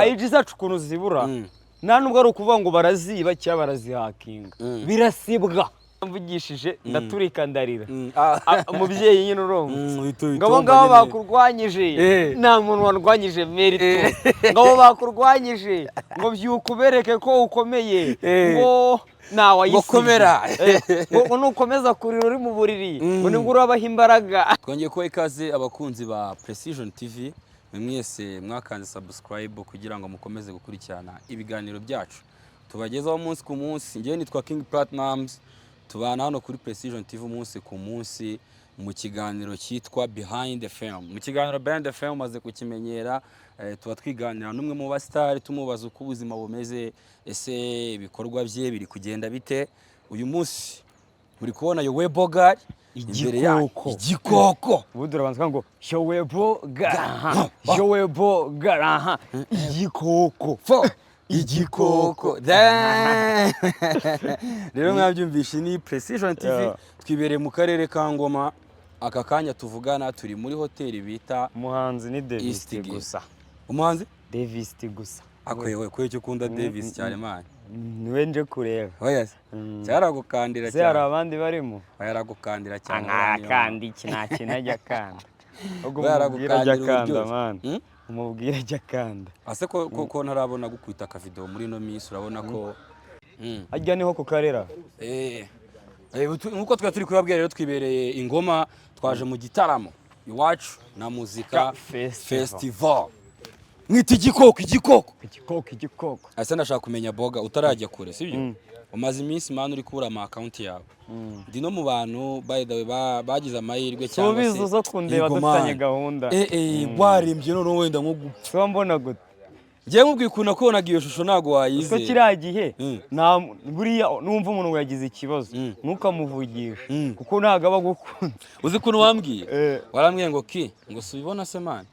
IG zacu ukuntu zibura, nta nubwo ari ukuvuga ngo baraziba cyangwa barazihackinga, birasibwa. Mvugishije ndaturika, ndarira. Ah, umubyeyi nyine, urumva ngo abo ngabo bakurwanyije. Nta muntu warwanyije Merito. Ngo abo bakurwanyije, ngo byuka ubereke ko ukomeye, ngo ntawayisibye. Ngo komera. Ngo nukomeza kurira uri mu buriri, ngo nibwo urabaha imbaraga. Twongeye kubaha ikaze, abakunzi ba Precision TV, mwe mwese mwakanze subscribe kugira ngo mukomeze gukurikirana ibiganiro byacu tubagezaho umunsi ku munsi. Njyewe nitwa King Platnumz, tubana hano kuri Precision TV umunsi ku munsi mu kiganiro cyitwa Behind the Film. Mu kiganiro Behind the Film, maze kukimenyera, tuba twiganira n'umwe mu basitari, tumubaza uko ubuzima bumeze, ese ibikorwa bye biri kugenda bite. Uyu munsi muri kubona Yowe Bogari imbere yanyu. Igikoko. Igikoko. Ubundi urabanza ukavuga ngo "Yowe Bogara, yowe Bogara, igikoko." Fo igikoko. Rero mwabyumvishe, ni Precision TV. Twibereye mu karere ka Ngoma. Aka kanya tuvugana turi muri hoteli bita Umuhanzi ni Davis Eastgate. gusa. Umuhanzi? Davis gusa. Akoyewe ko icyo ukunda Davis cyane, man. Niwe nje kureba. Oya se, cyaragukandira Se hari cyane. abandi barimo? Oya, aragukandira cyane. Nkakanda iki? Nta kintu ajya akanda, ahubwo Oya, umubwire ajya aragukandira akanda. uburyoshye. Man, umubwire ajya akanda. Ase ko ntarabona gukubita akavideo muri ino minsi, urabona ko Ajya niho ku karera. Nkuko twari turi kubabwira rero, twibereye i Ngoma, twaje mu gitaramo Iwacu na Muzika Festival. Festival. Mwita igikoko, igikoko. Igikoko, igikoko. Ese ndashaka kumenya, Boga, utarajya kure, sibyo? Umaze iminsi, man, uri kubura ama account yawe. Ndi no mu bantu, by the way, bagize amahirwe cyangwa se Subiza uza kundeba. Yego, Dufitanye man. gahunda. Warembye noneho wenda nko gupfa. Siba mbona gute? Ngiye nkubwiye ukuntu nakubonaga, iyo shusho ntabwo Ko wayizera. kiriya gihe nta buriya numva umuntu ngo yagize ikibazo, ntukamuvugishe, kuko ntabwo aba agukunze. Uzi ukuntu wambwiye? Eh. Warambwiye ngo ki ngo si ubibona se, man?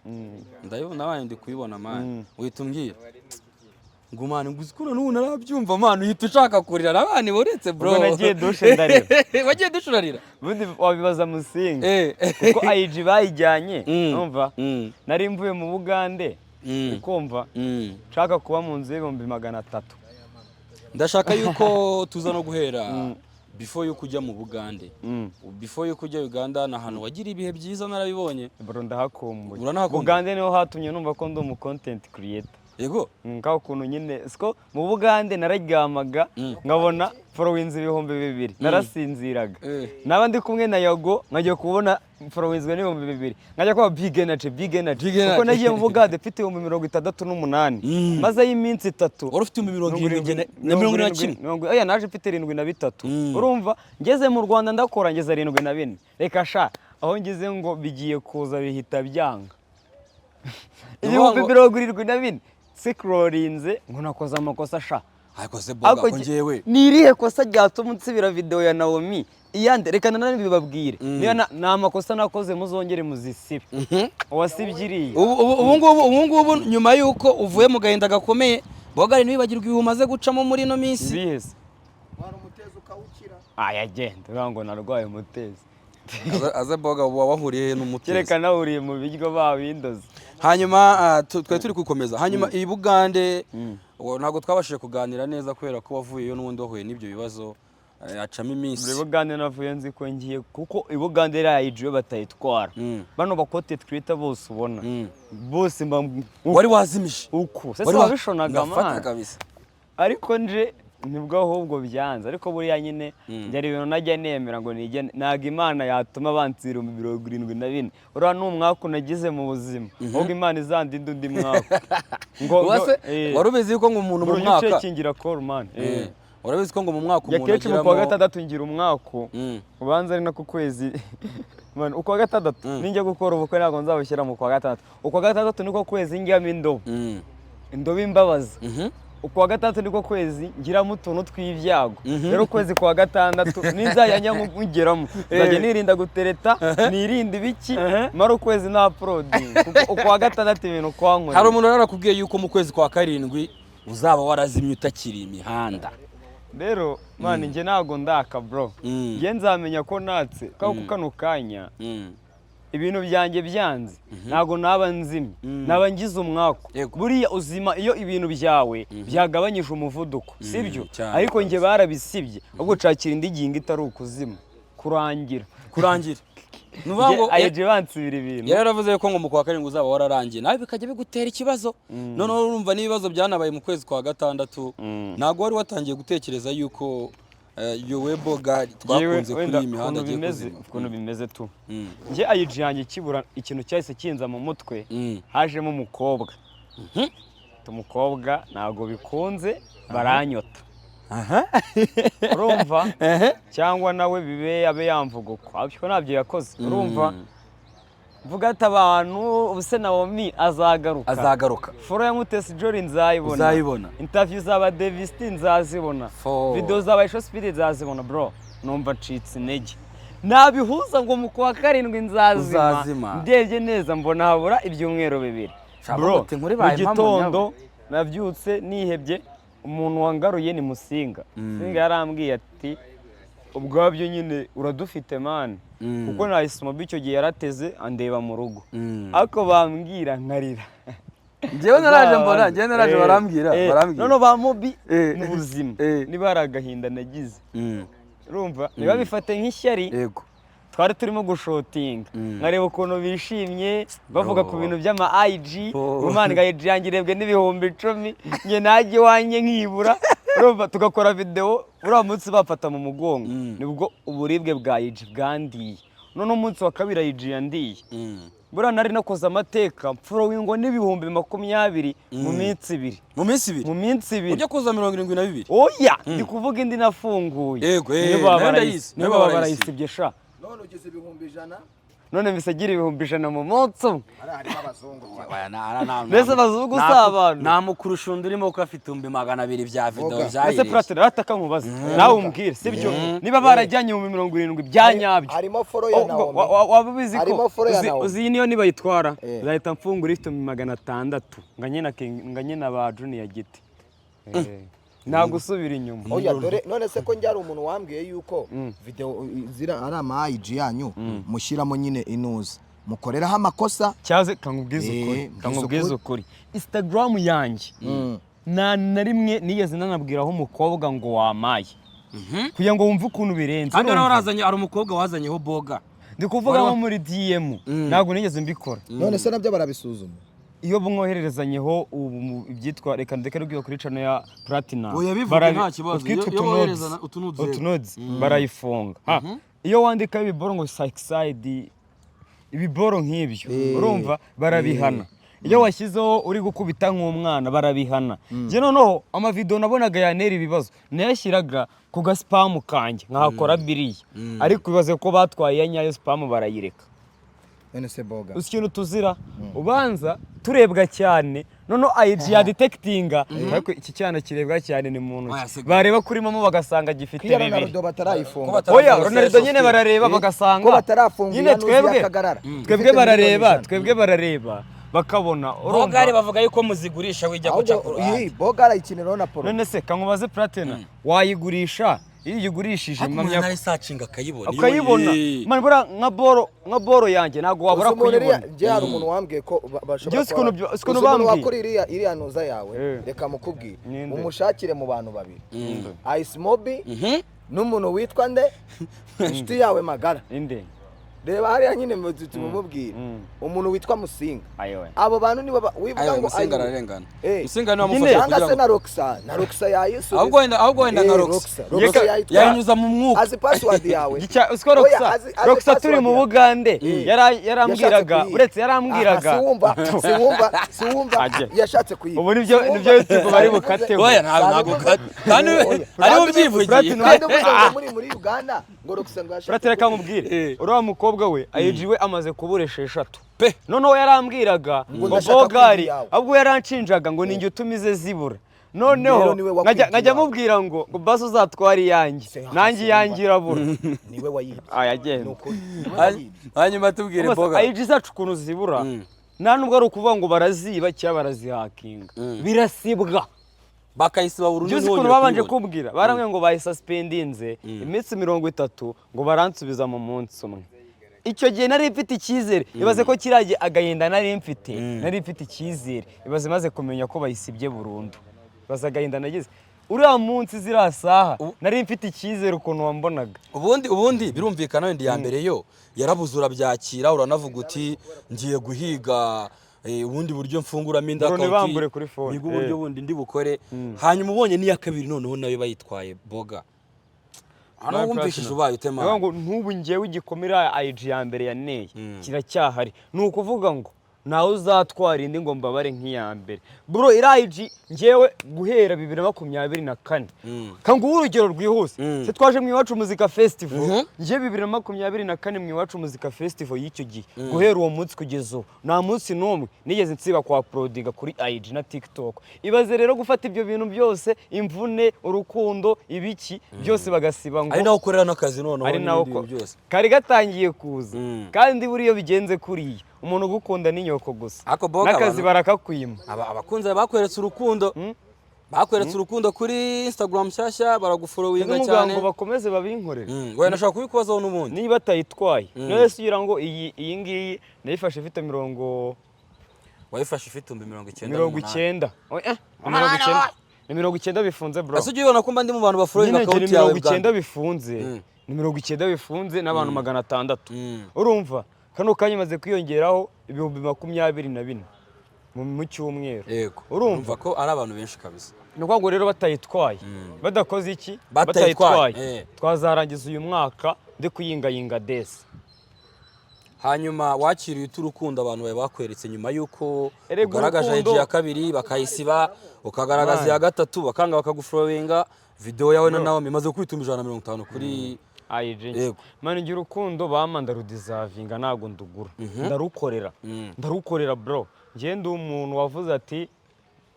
Ndabibona, man, ndi kubibona, man. Uhita umbwira ngo man, ngo uzi ukuntu n'ubu narabyumva, man, uhita ushaka kurira n'abana uretse, bro. Ubwo nagiye douche ndarira. Wagiye douche urarira? Ubundi wabibaza Musinga, kuko IG bayijyanye, numva nari mvuye mu Bugande, ukumva nshaka kuba mu nzu y'ibihumbi 300. Ndashaka yuko tuza no guhera before yuko ujya mu Bugande, before yuko ujya Uganda. Ni ahantu wagira ibihe byiza, narabibonye. Bro, ndahakumbuye. Uranahakumbuye? Bugande niho hatumye numva ko ndi umu content creator. Yego. Nkaho ukuntu nyine siko mu Bugande nararyamaga nkabona followings 2000, narasinziraga. Naba ndi kumwe na Yago, nkajya kubona followings n'ibihumbi 2, nkajya kuba big energy, big energy. Big energy. Kuko nagiye mu Bugande mfite 68,000, mazeyo iminsi 3. Wari ufite ibihumbi 70 na 71? Oya, naje mfite 73. Urumva, ngeze mu Rwanda ndakora, ngeze 74. Reka sha, aho ngeze ngo bigiye kuza, bihita byanga. Ni Ibihumbi ukuvuga ngo 74 sikororinze, ngo nakoze amakosa sha. Ariko se Boga, Ariko ko njyewe ni irihe kosa ryatuma nsibira video ya Naomi iyande? Reka nanabibabwire, niyo ni amakosa nakoze, muzongere muzisibe. Uwasibye iriya. Ubu ngubu nyuma y'uko uvuye mu gahinda gakomeye, Bogari, ntiwibagirwe ibihe umaze gucamo muri ino minsi. Ibihe se? Wari umutezi ukawukira. Aya, genda uravuga ngo narwaye umutezi. Aze Boga, uba wahuriye he n'umutezi? Kereka nawuriye mu biryo bawindoze. Hanyuma twari turi gukomeza. Hanyuma i Bugande ntabwo twabashije kuganira neza kubera ko wavuyeyo n'ubundi wahuye n'ibyo bibazo, hacamo iminsi. Muri Bugande navuye nzi ko ngiye, kuko i Bugande iriya IG yo batayitwara. Bano ba content creator bose ubona, bose mba Wari wazimije. Uku se Wari wabishonaga, Ndafata man. kabisa. Ariko nje nibwo ahubwo byanze. Ariko buriya nyine byari ibintu najya nemera ngo nijye, ntabwo Imana yatuma bansira 74,000. Uriya ni umwaku nagize mu buzima, ahubwo Imana izandinde undi mwaku ngo Uba se eh, wari ubizi yuko ngo umuntu mu buri mwaka ucekingira call, man. Urabizi ko ngo mu mwaka Njya umuntu kenshi mu kwa agiramo gatandatu ngira umwaku. Ubanza ari nako kwezi, man, ukwa gatandatu. Ninjya gukora ubukwe ntabwo nzabushyira mu kwa gatandatu. Ukwa gatandatu niko kwezi njyamo indobo, indobo imbabaza. Ukwa gatandatu niko kwezi ngiramo utuntu tw'ibyago. Rero ukwezi kwa gatandatu ninzajya njya nkugeramo, nzajya nirinda gutereta, nirinda ibiki, mara ukwezi nta uploading, kuko ukwa gatandatu ibintu kwankoreye. Hari umuntu narakubwiye yuko mu kwezi kwa karindwi uzaba warazimye, utakiri imihanda. Rero man, njye ntabwo ndaka, bro. Njye nzamenya ko natse kuko kano kanya Ibintu byanjye byanze, ntabwo naba nzimye, naba ngize umwaku. Buriya uzima iyo ibintu byawe byagabanyije umuvuduko, sibyo? Cyane. Ariko njye barabisibye, ahubwo nshakira indi ngingo itari ukuzima, kurangira. Kurangira ni ukuvuga ngo IG bansibira ibintu. Yari yaravuze ko ngo mu kwa karindwi uzaba wararangiye, nawe bikajya bigutera ikibazo. Noneho urumva n'ibibazo byanabaye mu kwezi kwa gatandatu, ntabwo wari watangiye gutekereza yuko yowe boga twakunze kuri Wenda iyi mihanda ukuntu agiye bimeze, kuzima. ukuntu bimeze tu, njye IG yanjye ikibura, ikintu cyahise kinza mu mutwe, hajemo umukobwa. Umukobwa ntabwo bikunze, baranyota, urumva? Cyangwa nawe bibe abe yamvuga uko, ariko ntabyo yakoze, urumva? Mvuga ati abantu ubuse Naomi azagaruka? Azagaruka. Follow ya Mutesi Jolly nzayibona? Uzayibona. Interview zaba Davis D nzazibona? Video zaba Isho Speed nzazibona? Bro, numva ncitse intege, nabihuza ngo mu kwa karindwi nzazima. Uzazima. Ndebye neza mbona habura ibyumweru 2. Shaka Bro, uti inkuru mu ibaye impamo. gitondo nabyutse nihebye, umuntu wangaruye ni Musinga. Musinga yarambwiye ati ubwabyo nyine uradufite man, kuko nahise icyo gihe yarateze andeba mu rugo, ariko bambwira nkarira. Njyewe naraje mbona, njyewe naraje barambwira, barambwira. None ba Mobi mu buzima, niba hari agahinda nagize, urumva, niba bifate nk'ishyari. Twari turimo gushootinga, nkareba ukuntu bishimye bavuga ku bintu by'ama IG. Umwana ngo IG yanjye irebwe n'10,000, njye najya iwanjye nkibura, urumva? Tugakora video uriya munsi bafata mu mugongo. Nibwo uburibwe bwa IG bwandiye. None umunsi wa kabiri IG yandiye, buriya nari nakoze amateka, mfollowingwa n'20,000 mu minsi 2. Mu minsi 2? Mu minsi 2. Ujya kuza 72? Oya, ndi kuvuga indi nafunguye. Yego, Niyo baba nayo ndayizi, niyo nayo baba baba barayisibye sha. None ugeze 100,000. None mbise 100,000 mu munsi umwe. Hariya harimo abazungu. Oya, Mbese abazungu si abantu? Nta mukurusha undi urimo kuko afite 200,000 bya video. Vuga. Ese Byayirebye. Platini, rataka nkubaze nawe umbwire, sibyo? Niba barajyanye 70,000 bya nyabyo, Harimo follow ya Oh, Naomi. waba ubizi ko Harimo follow ya Naomi. uzi iyi niyo nibayitwara, nzahita mfungura ifite 600,000 nganye na ba Junior Giti. Nta gusubira inyuma. Oya, dore none se ko njye hari umuntu wambwiye yuko video zira ari ama IG yanyu mushyiramo nyine inuza mukoreraho amakosa. Cyaze kankubwize ukuri. Mbwiza. Kankubwize ukuri, Instagram yanjye nta na rimwe nigeze nanabwiraho umukobwa ngo wamaye, kugira ngo wumve ukuntu birenze. Kandi Urumva? warazanye, hari umukobwa wazanyeho boga. Ndi kuvuga nko muri DM, ntabwo nigeze mbikora. None se nabyo barabisuzuma? Iyo mwohererezanyeho ubu ibyitwa, reka ndeke rubwiye kuri channel ya Platinum. Oya, bivuge, nta kibazo. Utwitwa Iyo utunodes. boherezana utunodes, yego. Utunodes barayifunga. Ha, iyo wandikaho ibiboro ngo side ibiboro nk'ibyo, urumva, barabihana. Iyo washyizeho uri gukubita nk'umwana, barabihana. Njye noneho amavideo nabonaga yantera ibibazo, nayashyiraga ku gaspam kanjye nkahakora biriya, ariko ibaze ko batwaye iya nyayo spam barayireka. None se boga, Uzi ikintu tuzira? Ubanza turebwa cyane, noneho IG yadetectinga, ariko iki cyana kirebwa cyane ni muntu Oya, ki? se. Bareba kuri momo bagasanga gifite Kwiya 2. Ronaldo batarayifunga. Ko batara- Oya, Ronaldo nyine barareba bagasanga Ko batarafunga nyine iya nuzi twebwe y'Akagarara. twebwe Ifite barareba 1,000,000. Twebwe barareba bakabona, urumva? Bogari bavuga yuko muzigurisha, wijya guca ku Ahubwo ruhande. iyi boga arayikiniraho na poro. None se kankubaze, Platina, wayigurisha? Iyo uyigurishije Ariko umuntu mpamya narayisearchinga akayibona. Ukayibona. Man, buriya nka boro yanjye ntabwo wabura Uzi umuntu iriya- kuyibona. Njye hari umuntu wambwiye ko bashobora Njye uzi kuba ukuntu uzi ukuntu uzi umuntu bambwiye? wakora iriya ntuza yawe. Reka mukubwire. Ninde? Umushakire mu bantu babiri, Ice Mobi n'umuntu witwa nde, inshuti yawe magara. Inde? Reba hariya nyine tumumubwire, umuntu witwa Musinga. Ayowe. Abo bantu nibo wivuga Ayo ngo Musinga ayiwe. ararengana. Eh. Musinga niwe Nyine. wamufasha Cyangwa kugira se ngo na Roxa, na Roxa yayisubiza. Ahubwo wenda nka Eh, Roxa. Roxa yayitwara. Yayinyuza mu mwuka. Azi password yawe. Uziko Roxa, Oya, azi Roxa turi mu password yawe. Bugande yarambwiraga, Yashatse kuyiba. uretse yarambwiraga. Aha, siwumva Ajye. yashatse kuyiba. Ubu nibyo Siwumva- nibyo YouTube bari bukateho. Oya, ntabwo kandi Oya. ariwe ubyivugiye. Platinum. Kandi uvuze ngo muri Uganda ngo Roxa ngo yashatse Platini, reka kuyiba. mubwire, uriya mukobwa we IG we amaze kubura 6 Pe. Noneho yarambwiraga ngo Ndashaka bogari kwiba iyawe. ahubwo yaranshinjaga ngo ninjye utuma ize zibura. Noneho Rero niwe wakwibye nkajya iwawe. mubwira ngo basi uzatware iyanjye, nanjye iyanjye irabura. Niwe wayibye. Aya, agenda. Ni ukuri, niwe wayibye. Hanyuma tubwire boga. IG zacu ukuntu zibura, nta nubwo ari ukuvuga ngo baraziba cyangwa barazihackinga, birasibwa. Bakayisiba burundu. Byuzi ukuntu Ntibongere babanje kuyibona. kumbwira, barambwiye ngo bayisuspendinze iminsi 30, ngo baransubiza mu munsi umwe. Icyo gihe nari mfite icyizere. Ibaze ko kiriya gihe agahinda nari mfite, nari mfite icyizere. Ibaze maze kumenya ko bayisibye burundu, ibaze agahinda nagize uriya munsi, ziriya saha. Nari mfite icyizere ukuntu wambonaga. Ubundi birumvikana, wenda iya mbere yo yarabuze, urabyakira, uranavuga uti ngiye guhiga ubundi buryo mfunguramo indi Ngo account, ntibambure kuri phone. niga uburyo bundi ndi bukore. Hanyuma ubonye n'iya kabiri noneho nayo bayitwaye, boga hano wumvishije ubaye utema? Niyo ngo ntubu ngewe igikomere IG ya mbere yaneye kiracyahari. Ni ukuvuga ngo ntawe uzatwara indi ngo mbabare nk'iya mbere, bro. Iriya IG ngewe guhera 2024, kanguhe urugero rwihuse. Se twaje mu Iwacu Muzika Festival? Ngewe 2024 mu Iwacu Muzika Festival y'icyo gihe, guhera uwo munsi kugeza ubu nta munsi n'umwe nigeze nsiba kwa uploadinga kuri IG na TikTok. Ibaze rero gufata ibyo bintu byose, imvune, urukundo, ibiki byose, bagasiba ngo Ari naho ukorera n'akazi noneho ari nawo n'ibindi ko bintu byose. Kari gatangiye kuza. Kandi buriya bigenze kuriya, umuntu ugukunda ni nyoko gusa. Ako boga N'akazi barakakwima. Abakunzi bawe bakweretse urukundo, bakweretse urukundo kuri Instagram nshyashya, baragufollowinga N'umuganga cyane. ngo bakomeze babinkorere. Wenda nashobora kubikubazaho n'ubundi. Niba atayitwaye none se ugira ngo iyi ngiyi nayifashe ifite mirongo Wayifashe ifite 90,000 mirongo n'umunani. icyenda. Oh, ni 90, ni 90 bifunze, bro. Ese ujya ubibona ko mba ndi mu bantu bafollowinga Nyine njye ni account yawe mirongo bwa icyenda mbere? bifunze, ni 90 bifunze n'abantu 600. Urumva kano kanya imaze kwiyongeraho 24,000 mu cyumweru. Urumva? Urumva ko ari abantu benshi kabisa. Ni ukuvuga ngo rero batayitwaye, badakoze iki, Batayitwaye, twazarangiza uyu mwaka ndi kuyingayinga desi. Hanyuma wakiriye ute urukundo abantu bawe bakweretse nyuma y'uko Erega ugaragaje urukundo- IG ya kabiri bakayisiba, ukagaragaza Man. iya gatatu bakanga bakagufollowinga, video yawe na Naomi imaze kwituma 150 kuri IG? Yego. Man, ngira urukundo bampa ndarudeservinga, ntabwo ndugura, ndarukorera. Ndarukorera, bro. Njye ndi umuntu wavuze ati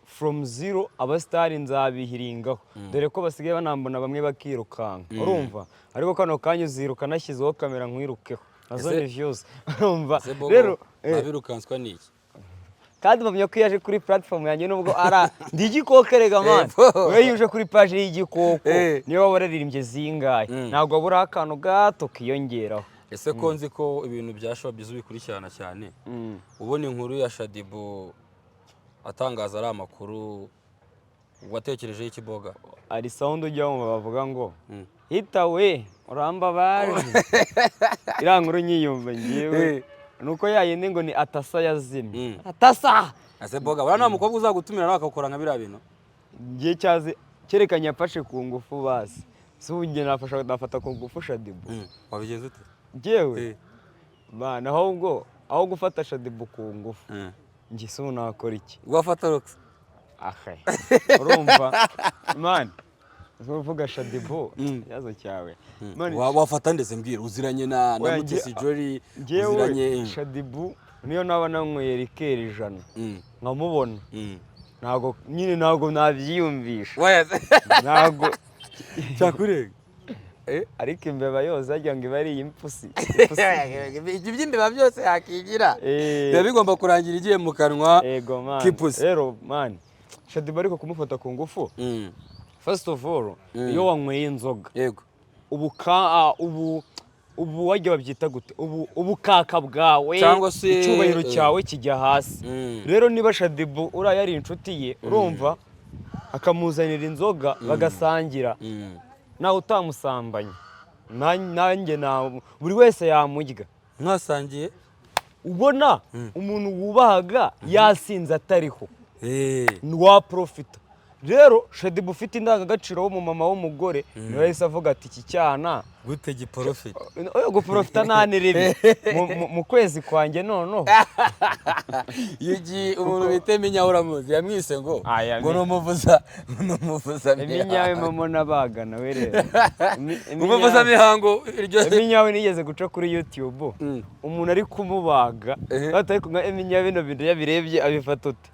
from zero abasitari nzabihiringaho, dore ko basigaye banambona bamwe bakirukanka, urumva? Ariko kano kanya uziruka nashyizeho kamera nkwirukeho, nazo ni views, urumva? Ese Bobo, Rero babirukanswa n'iki? Kandi mpamya ko iyo aje kuri platform yanjye, nubwo ara ndi igikoko erega, man. Epfo. We iyo uje kuri page y'igikoko, niyo waba wararirimbye zingahe, ntabwo wabura akantu gato kiyongeraho. Ese ko nzi ko ibintu bya showbiz ubikurikirana cyane, ubona inkuru ya Shaddyboo atangaza ari amakuru, watekerejeho iki, boga? Hari sound ujya wumva bavuga ngo hita we urambabaje. Iriya nkuru nyiyumva ngewe nuko yayindi ngo ni atasa yazimye. Atasa. Ese boga, buriya nta mukobwa uzagutumira nawe akakora nka biriya bintu? Ngiye cyazi cyerekanye yafashe ku ngufu, basi si ubu njye nafasha, nafata ku ngufu Shaddyboo? Wabigenza ute? Njyewe bana, ahubwo aho gufata Shaddyboo ku ngufu, njye si ubu nakora iki? Wafata Rox. Ahe, urumva man, uvuga Shaddyboo, ikibazo cyawe. Man, Wafata ndetse mbwira, uziranye na Oya, Mutesi Jolly. Njyewe Uziranye. Shaddyboo niyo naba nanyweye liqueur 100 nkamubona, ntabwo nyine, ntabwo nabyiyumvisha. Waya. Ntabwo. Cyakurenga. Ariko imbeba yose wagira ngo iba ari iy'impusi. Ibyo by'imbeba byose yakigira biba bigomba kurangira igiye mu kanwa Ego man. k'ipusi. Rero man, Shaddyboo ariko kumufata ku ngufu, first of all, iyo wanyweye inzoga, ubu ka ubu wajya babyita gute, ubu ubukaka bwawe Cyangwa se, icyubahiro cyawe kijya hasi. Rero niba Shaddyboo uriya yari inshuti ye, urumva, akamuzanira inzoga bagasangira, nawe utamusambanye, nanjye na buri wese yamurya. Mwasangiye. Ubona umuntu wubahaga yasinze atariho, ntiwaprofita. Rero Shaddyboo ufite indangagaciro w'umumama w'umugore niwe yahise avuga ati iki cyana Gute giprofita? Oya, guprofita nta niribi mu kwezi kwanjye noneho. Yugi umuntu bita Eminya uramuzi, yamwise ngo Aya, ngo ni umuvuza, ngo ni umuvuza Eminyawe momo n'abagana we rero. Umuvuza mihango iryo. Eminyawe nigeze guca kuri YouTube, umuntu ari kumubaga, batari kunywa. Eminyawe bino bintu yabirebye abifata ute?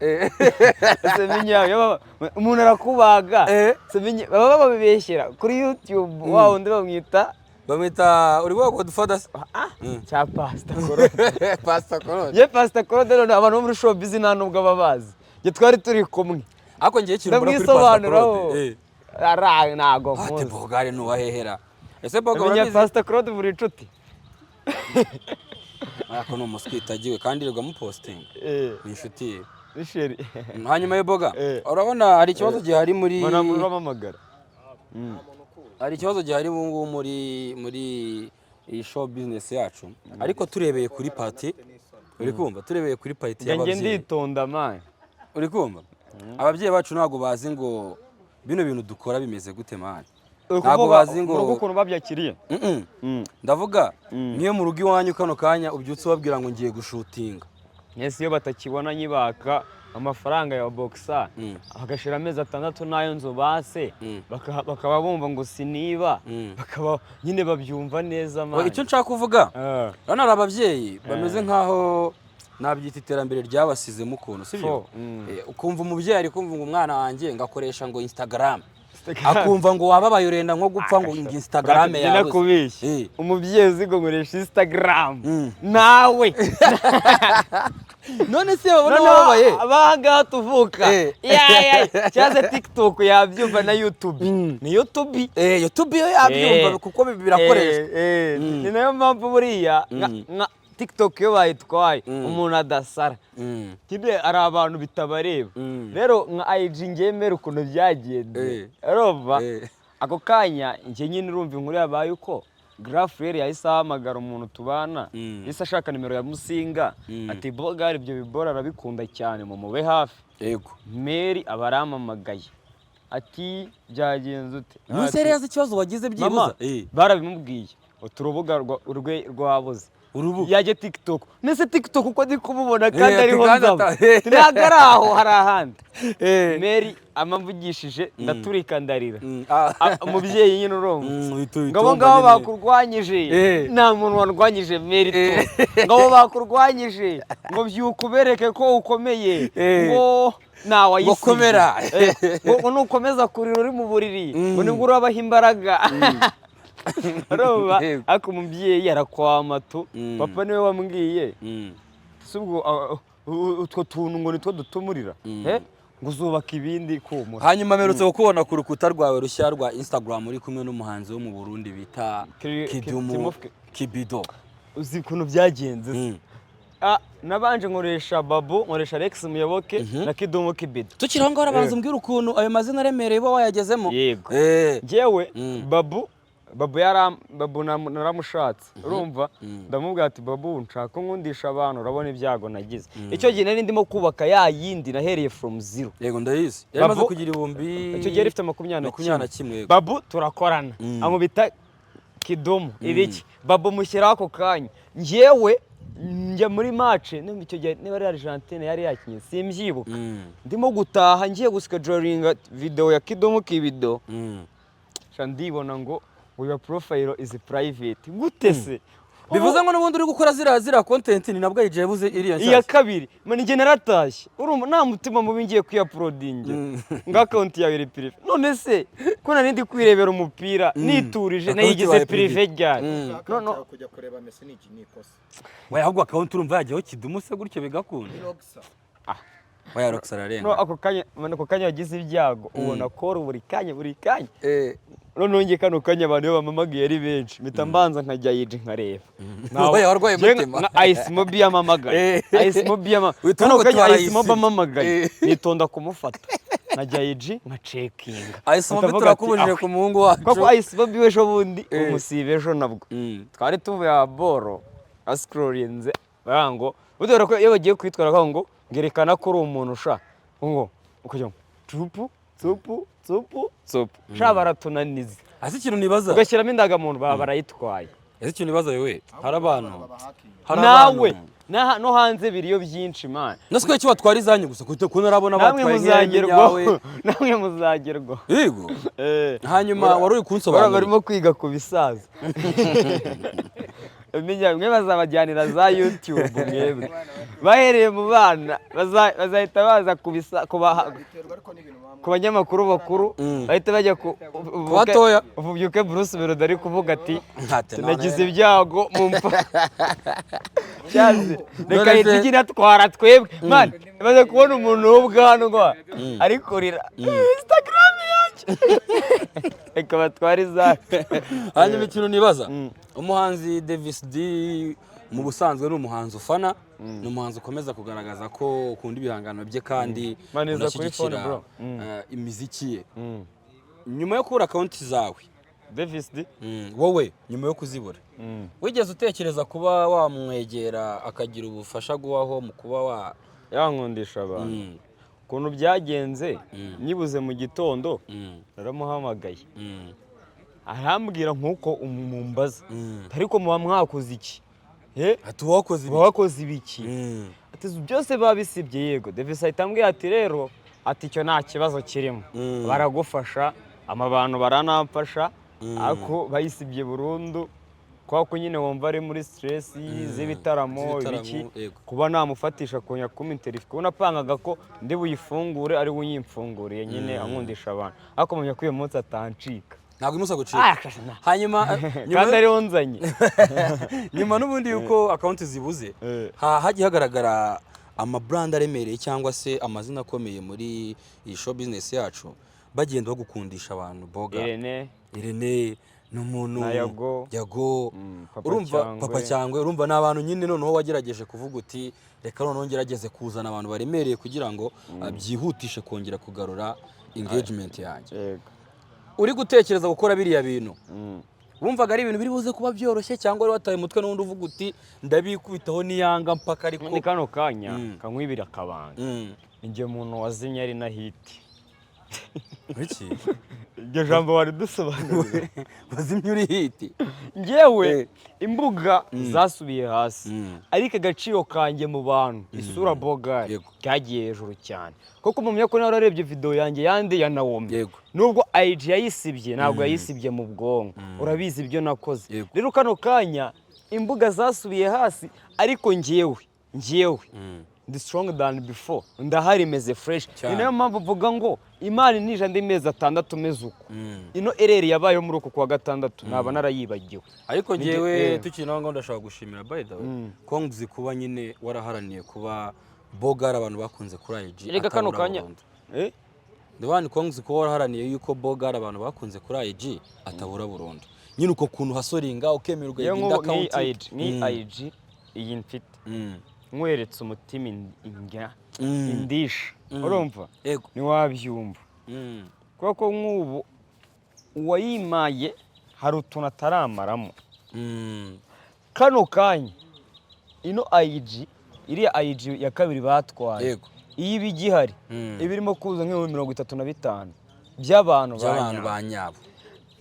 Ese Eminyawe umuntu arakubaga? Ese baba babibeshyera kuri YouTube, wa wundi bamwita Bamwita uri wa Godfather se? Cya Pastor Claude. Pastor Claude. Ye Pastor Claude, none abantu bo muri showbiz nta nubwo baba bazi, njye twari turi kumwe. Ariko ngiye ikintu mbona kuri Pastor Ndamwisobanuraho. Claude. Ara ntago Ati nkuzi. Bogare nuwahehera. Ese Boga Menya urabizi? Pastor Claude buri inshuti. Ariko ni umuswitagiwe kandi yirirwa amupostinga. Ni inshuti ye. Ni chéri. Hanyuma y'Boga, urabona hari ikibazo gihari muri Mbona uramamagara. Hari ikibazo gihari ubu ngubu muri iyi show business yacu, ariko turebeye kuri part, uri kumva, turebeye kuri part Njye y'ababyeyi. Nditonda, man. Uri kumva, ababyeyi bacu ntabwo bazi ngo bino bintu dukora bimeze gute, man. Uri Ntabwo kuvuga bazi ngo mu rugo ukuntu babyakiriye? Mm-mm. Ndavuga niyo mu rugo iwanyu kano kanya ubyutse ubabwira ngo ngiye gushutinga. Ese iyo batakibona nyibaka amafaranga ya boxer, bagashira amezi 6 n'ayo nzu base, bakaba bumva ngo siniba, bakaba nyine babyumva neza, man. Icyo nshaka kuvuga, urabona hari ababyeyi bameze nk'aho nabyita iterambere ryabasizemo ukuntu, sibyo? Fo. Ukumva umubyeyi ari kumva ngo umwana wanjye ngakoresha ngo Instagram, akumva ngo wababaye urenda nko gupfa ngo Instagram Njye yabuze. Nakubeshye, umubyeyi uzi ngo nkoresha Instagram nawe. None se babona Noneho wababaye? Abangaha tuvuka, ya, cyangwa se TikTok yabyumva na YouTube, ni YouTube. YouTube yo yabyumva kuko birakoreshwa. Ni nayo mpamvu buriya nka TikTok iyo bayitwaye umuntu adasara. Nyine hari abantu bitabareba. Rero nka IG ngemera ukuntu byagenze, urumva, ako kanya njye nyine urumva inkuru yabaye uko Grafrere yahise ahamagara umuntu tubana, yahise ashaka nimero ya Musinga, ati: "Bogari ibyo bibora arabikunda cyane, mumube hafi." Mary aba arampamagaye ati: "Byagenze ute?" Nuse yari yazi ikibazo wagize byibuza? Mama, barabimubwiye, utu urubuga rwe rwabuze. Urubuga. Yajya TikTok nese TikTok uko ndi kumubona kandi ariho kandi nzaba, ntabwo ari aho, hari ahandi. Mary amamvugishije ndaturika ndarira. Ah, umubyeyi nyine urumva uhita ngo abo wumva ngabo nyine. bakurwanyije. Nta muntu warwanyije Mary tu. Ngo abo bakurwanyije, ngo byuka ubereke ko ukomeye, ngo ntawayisibye. Ngo komera. Ngo nukomeza kurira uri mu buriri, ngo nibwo urabaha imbaraga, urumva. Ariko umubyeyi arakwama tu. Papa niwe wambwiye, si ubwo utwo tuntu ngo nitwo dutumurira, ngo uzubaka ibindi kumura. Hanyuma mperutse kukubona ku rukuta rwawe rushya rwa Instagram uri kumwe n'umuhanzi wo mu Burundi bita Kidumu Kibido. Uzi ukuntu byagenze se? Ah, nabanje nkoresha Babu, nkoresha Alex Muyoboke na Kidumu Kibido. Tukiri aho ngaho, urabanza umbwira ukuntu ayo mazina aremereye uba wayagezemo. Yego. Njyewe Babu Babu naramushatse, urumva, ndamubwira ati: "Babu, nshaka ko nkundisha abantu, urabona ibyago nagize." Icyo gihe nari ndimo kubaka ya yindi nahereye from zero. Yego, ndayizi, yari amaze Babu- kugira ibihumbi Icyo gihe yari ifite makumyabiri na makumyabiri na kimwe. kimwe, yego. Babu turakorana, amubita Kidumu ibiki, Babu mushyiraho ako kanya. Njyewe njya muri match, numva icyo gihe niba ari Argentine yari yakinye simbyibuka. Ndimo gutaha ngiye guschedulinga video ya Kidumu Kibido, sha ndibona ngo your profile is private. Gute se? Bivuze ngo n'ubundi uri gukora ziriya content ni nabwo yicaye yabuze iriya Iya nshyashya. kabiri, man, njye naratashye, urumva nta mutima mubi, ngiye kuyauploadinga ngo account yawe iri privé. None se ko nari ndi kwirebera umupira niturije, Account nayigize yabaye privé privé. ryari? No, No. kujya kureba Messi ni iki? Ni ikosa. Oya, ahubwo account urumva yajyaho Kidumu se gutyo bigakunda? Roxa. Oya, Roxa No, ararenga. ako kanya, man, ako kanya wagize ibyago ubona call buri kanya, buri kanya. Noneho njye kano kanya abantu iyo bamamagiye ari benshi mpita mbanza nkajya yiji nkareba. Oya, warwaye Njye umutima. nka Ice Mobi yamamagaye, Ice Mobi yamamagaye, Uhita kano uvuga uti kanya Ice Mobi warayisibye. amamagaye, nitonda kumufata nkajya yiji nkacheckinga. Ice Mobi turakubujije ku muhungu wacu. Koko Ice Mobi w'ejo bundi, umusiba ejo nabwo twari tuvuye aha boro ascrollinze, baravuga ngo budore ko iyo bagiye kwitwara bakavuga ngo ngerekana ko uri umuntu usha ngo ukajya ngo tupu tupu tupu tupu sha, baratunaniza. Ese ikintu nibaza, Ugashyiramo indangamuntu baba barayitwaye. Ese ikintu nibaza wewe, hari abantu, hari Nawe abantu no hanze biriyo byinshi, man. Nase ko batwara izanyu gusa kuko ko narabona Namwe batwaye muzagerwaho. nk'iyawe? Namwe muzagerwaho. Yego. Hanyuma wari uri kunsobanurira. Barimo kwiga ku bisaza. Menya mwe bazabajyanira za YouTube, mwebwe bahereye mu bana bazahita baza Biterwa ariko n'ibintu bamwe ku banyamakuru bakuru, bahita bajya ku batoya. Uvubyuke Bruce Melody ari kuvuga ati: Ntate none. "Nagize ibyago mu mfa cyaze reka None se- yitigi natwara twebwe." Man, maze kubona umuntu w'ubwanwa ari kurira Instagram yanjye, reka batware izacu. Hanyuma ikintu nibaza, umuhanzi Davis D Mu busanzwe ni umuhanzi ufana, ni umuhanzi ukomeza kugaragaza ko ukunda ibihangano bye kandi Maniza kuri phone, unashyigikira bro. Imiziki ye. Nyuma yo kubura account zawe, Davis D. Wowe nyuma yo kuzibura, wigeze utekereza kuba wamwegera akagira ubufasha aguhaho mu kuba wa Yankundisha abantu. Ukuntu byagenze, nyibuze mu gitondo, naramuhamagaye, arambwira nk'uko umumbaza, ariko muba mwakoze iki? Ati wakoze Muba wakoze ibiki? Ati byose babisibye. Yego, Davis ahita ambwira ati rero, ati icyo nta kibazo kirimo, baragufasha, ama bantu baranamfasha, ariko bayisibye burundu kubera ko nyine wumva ari muri stress z'ibitaramo, Z'ibitaramo, ibiki. yego. Kuba namufatisha kongera kumpa interview, kuko napangaga ko ndi buyifungure ari we unyimfunguriye nyine, ankundisha abantu, ariko menya ko uyu munsi atancika. Ntabwo umunsi agucika. Ah, Hanyuma nyuma kandi ariwo nzanye. Nyuma n'ubundi yuko account zibuze, hagiye hagaragara amabrand aremereye cyangwa se amazina akomeye muri iyi show business yacu bagenda bagukundisha abantu, Boga. Irene. Irene ni umuntu Na Yago. Yago. Papa Urumva Cyangwe. Papa Cyangwe. Urumva ni abantu nyine noneho wagerageje kuvuga uti reka noneho ngerageze kuzana abantu baremereye kugira ngo byihutishe kongera kugarura engagement yanjye. Yego. Uri gutekereza gukora biriya bintu, wumvaga ari ibintu biri buze kuba byoroshye cyangwa wari wataye umutwe n'ubundi uvuga uti ndabikubitaho niyanga mpaka? Ariko Muri kano kanya, kankwibira akabanga, njye muntu wazimye ari na hit. Iki? Iryo jambo wari dusobanuriye. Wazimye uri hit? Njyewe imbuga zasubiye hasi, ariko agaciro kanjye mu bantu, isura Bogari, kagiye hejuru cyane, kuko mumenya ko nawe wararebye video yanjye yandi ya Nawomi. Nubwo IG yayisibye, ntabwo yayisibye mu bwonko, urabizi ibyo nakoze. Rero kano kanya imbuga zasubiye hasi, ariko njyewe ndi strong than before, ndahari, meze fresh. Cyane. Ni nayo mpamvu mvuga ngo Imana nije andi mezi 6 meze uko. Ino ereri yabayeho muri uku kwa gatandatu naba narayibagiwe. Ariko njyewe tukiri naho ngaho, ndashaka gushimira, by the way, ko nzi kuba nyine waraharaniye kuba Bogari abantu bakunze kuri IG Erega kano atabura kanya burundu. Eh? Ndabona ko nzi kuba waraharaniye yuko Bogari abantu bakunze kuri IG atabura burundu, nyine uko kuntu hasoringa ukemera Iyo ugahinda nk'ubu nk'iyi account. IG, nk'iyi IG iyi mfite, nkweretse umutima indya indisha, urumva, ntiwabyumva, kubera ko nk'ubu uwayimaye hari utuntu ataramaramo. Kano kanya ino IG, iriya IG ya kabiri batwaye, iyo iba igihari, iba irimo kuza nk'ibihumbi 35 by'abantu ba By'abantu nyabo. ba nyabo.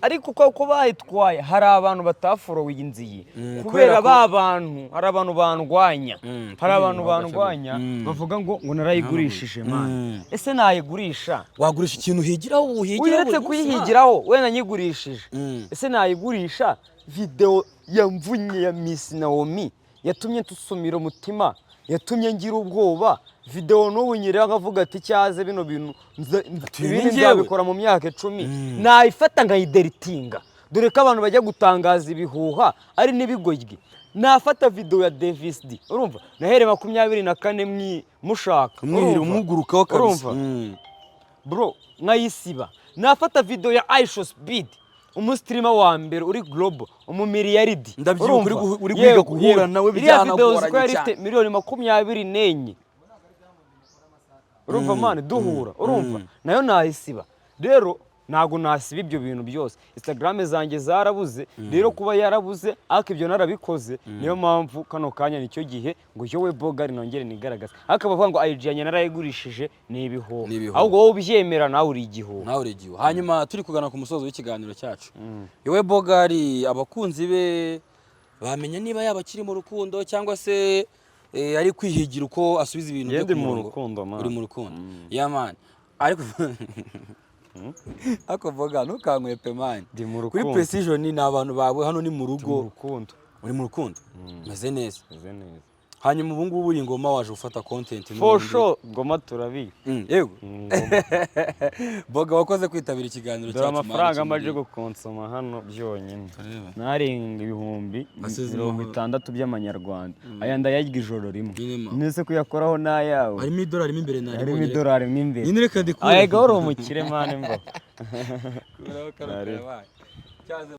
Ariko uko bayitwaye, hari abantu bataforowe iyi nziyi kubera kubera ba bantu, hari abantu bandwanya, hari abantu bandwanya, bavuga ngo narayigurishije. Man, ese nayigurisha? Wagurisha ikintu uhigiraho, uhigiraho Uretse buri munsi, man. kuyihigiraho, wenda nyigurishije, ese nayigurisha videwo yamvunye ya Miss Naomi, yatumye tusumira umutima, yatumye ngira ubwoba, videwo n'ubu nyiriho nkavuga ati cyaze bino bintu Ati, uyu ibindi ni njyewe. nzabikora mu myaka 10, nayifata nkayideritinga, dore ko abantu bajya gutangaza ibihuha ari n'ibigoryi. Nafata videwo ya Davis D, urumva, nahereye 24 mushaka, Umwihira, urumva? umugurukaho kabisa. Urumva? Bro, nkayisiba. Nafata video ya Aisho Speed, umustreamer wa mbere uri global, umumiliyaridi. Ndabyibuka Urumva? uri guhiga Yego, guhura yego. nawe. Iriya video uzi ko Byanagoranye yari cyane. ifite miliyoni 24, urumva man, duhura, urumva, nayo nayisiba. Rero ntabwo nasiba ibyo bintu byose. Instagram zanjye zarabuze, rero kuba yarabuze ariko ibyo narabikoze, niyo mpamvu kano kanya nicyo gihe ngo yowe Bogari nongere nigaragaze. Ariko bavuga ngo IG yanjye narayigurishije ni ibihuha. Ni ibihuha. Ahubwo wowe ubyemera nawe uri igihuha. Nawe uri igihu. Hanyuma turi kugana ku musozo w'ikiganiro cyacu, iwe Bogari, abakunzi be bamenya niba yaba akiri mu rukundo cyangwa se ari kwihigira uko asubiza ibintu Njye bye ndi ku mu murongo? rukundo, man. Uri mu rukundo ya man, ariko Boga ntukankwepe, man. Ndi mu Kuri rukundo. Precision ni abantu bawe, hano ni mu Ndi mu rugo. rukundo. Uri mu rukundo, meze neza. Meze neza. Hanyuma ubu ngubu uri ngoma, waje gufata content For n'ubundi. sure, ngoma turabizi. Yego. Ngoma. Boga, wakoze kwitabira ikiganiro Dore cyacu. amafaranga Man, amaze gukonsoma hano byonyine Turebe. narenga ibihumbi Asize mirongo itandatu by'amanyarwanda. Aya ndayarya ijoro rimwe. Nyine ma. Nese kuyakoraho n'ayawe? Harimo idolari mo imbere. Harimo Naribonye. idolari mo imbere. Nyine reka ndikure. Ayega, uri umukire man, mba. Kuraho kano Nari. karabaye. Cyaze.